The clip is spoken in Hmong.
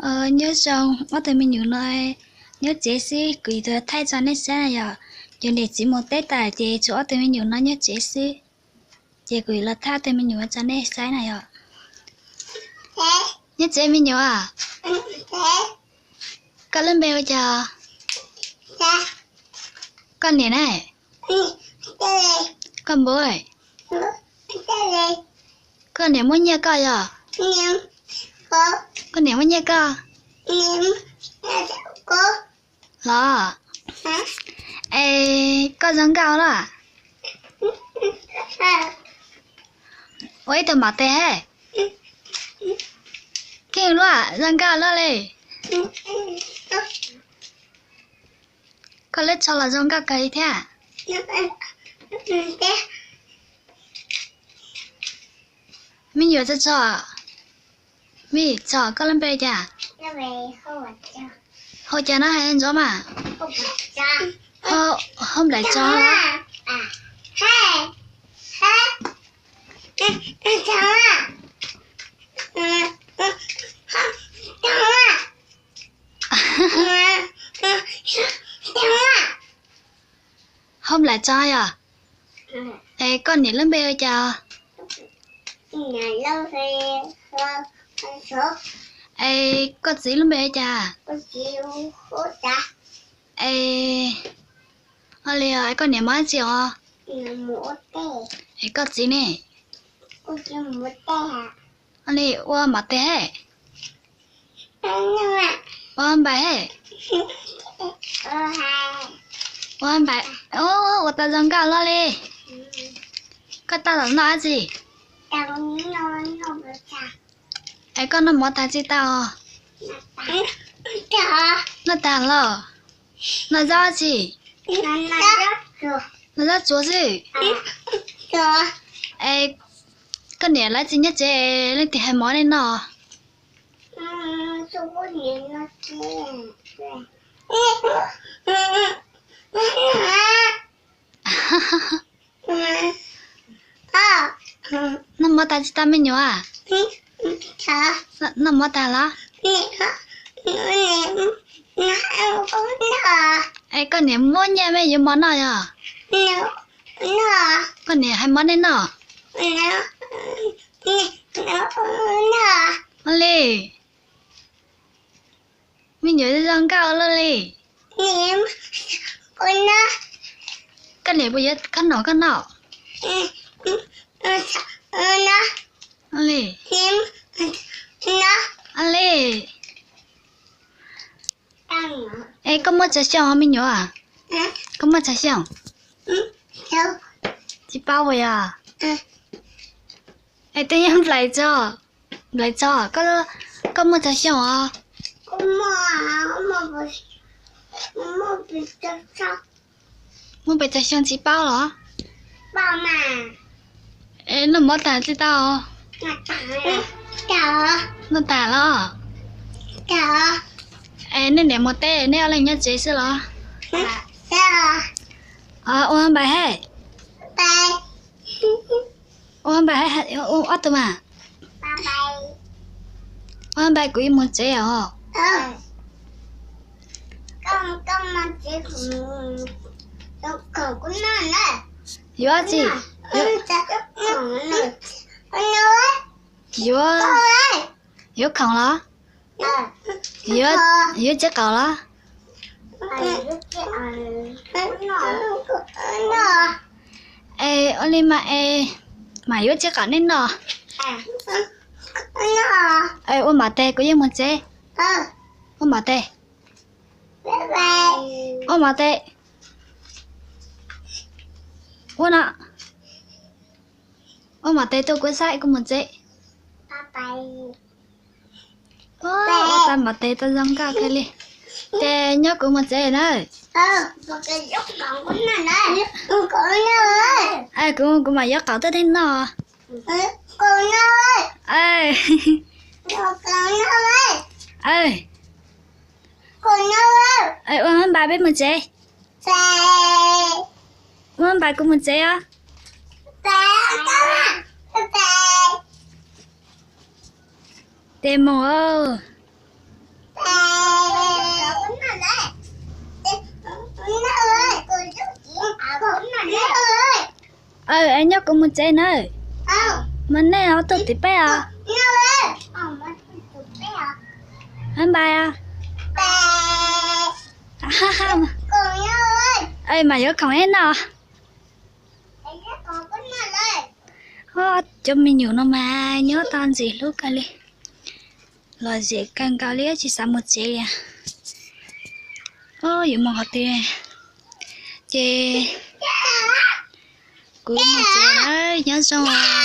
Nyob zoo ob tug me nyuam no, nyob tsev xwb, kuv yuav thaij tso nej saib na yom. Yog niam txiv mus teb tas ces tshuav ob tug me nyuam no nyob tsev xwb, ces kuv yuav los thaij ob tug me nyuam tso nej saib na yom. Nyob tsev me nyuam, koj lub npe hu cas? Koj niam na? Koj npawg, koj niam muab nyiaj koj yog? Koj niam muab nyiaj koj los? Es koj zoo nkauj los? Ua ib tug maum tes hab. Kheej luaj, zoo nkauj luaj li. Koj lub tsho los zoo nkauj kawg li thiab. Me nyuam tso tso, me tso, koj lub npe cas? Hu cas no hais ntsoov mas. Hauv Nplaim Tso los? Hauv Nplaim Tso yog? Es koj niam lub npe hu cas? Es koj txiv lub npe hu cas? Es, ua li, es koj niam mus dab tsi os? Es koj txiv ne? Ua li, ua maum tes hab. Ua npais hab. Ua npais, ua tau zoo nkauj luaj li. Koj tau los noj dab tsi? Es koj noj mov tag tsis tau? Noj tag los? Noj zaub tsi? Noj zaub tsuag xwb. Es koj niam lawv tsis nyob tsev, leej twg hais mov nej noj? Noj mov tag tsis tau me nyuam? Noj mov tag los? Es koj niam muab nyiaj me yuav mov noj yog? Koj niam hais mov nej noj? Ua li, me nyuam zoo nkauj luaj li. Koj niam puas yuav koj noj koj noj? Ua li, ua li. Es koj muaj tsawg xyoo me nyuam? Koj muaj tsawg xyoo? Tsis paub puas yog? Es twb yog Nplaim Tso, Nplaim Tso, koj muaj tsawg xyoo os? Muaj pes tsawg xyoo tsis paub los? Es noj mov tag tsis tau? Noj tag los? Es nej niam mus teb, nej ob leeg nyob tsev xwb los? Ua npais hab. Ua npais, ob tug mas. Ua npais, kuv yuav mus tsev os. Yuav tsi? Yuav, yuav khoom los? Yuav, yuav txiv qaub los? Es ua li mas es, mas yuav txiv qaub nej noj. Es ua npais tes, kuv yeej mus tsev. Ua npais tes. Ua npais tes. Ua no. Ua npais tes tuaj kuv saib, kuv mus tsev. Ua tas npais tes tau zoo nkauj kawg li. Ces nyob kuv mus tsev na. Kuv, kuv mam yuav qaub tuaj nej noj. Ua npais peb mus tsev. Ua npais kuv mus tsev os. Tes mus. Kuv mus tsev nawb. Mas nej ho tuaj tim peb os. Bye bye os. Mas yuav khoom ib noj. Cov me nyuam no mas nyob tau ntxim hlub kawg li. Lom zem kawg nkaus li tsis xav mus tsev li. Yuav mus qhov twg ces kuv mus tsev, nyob zoo.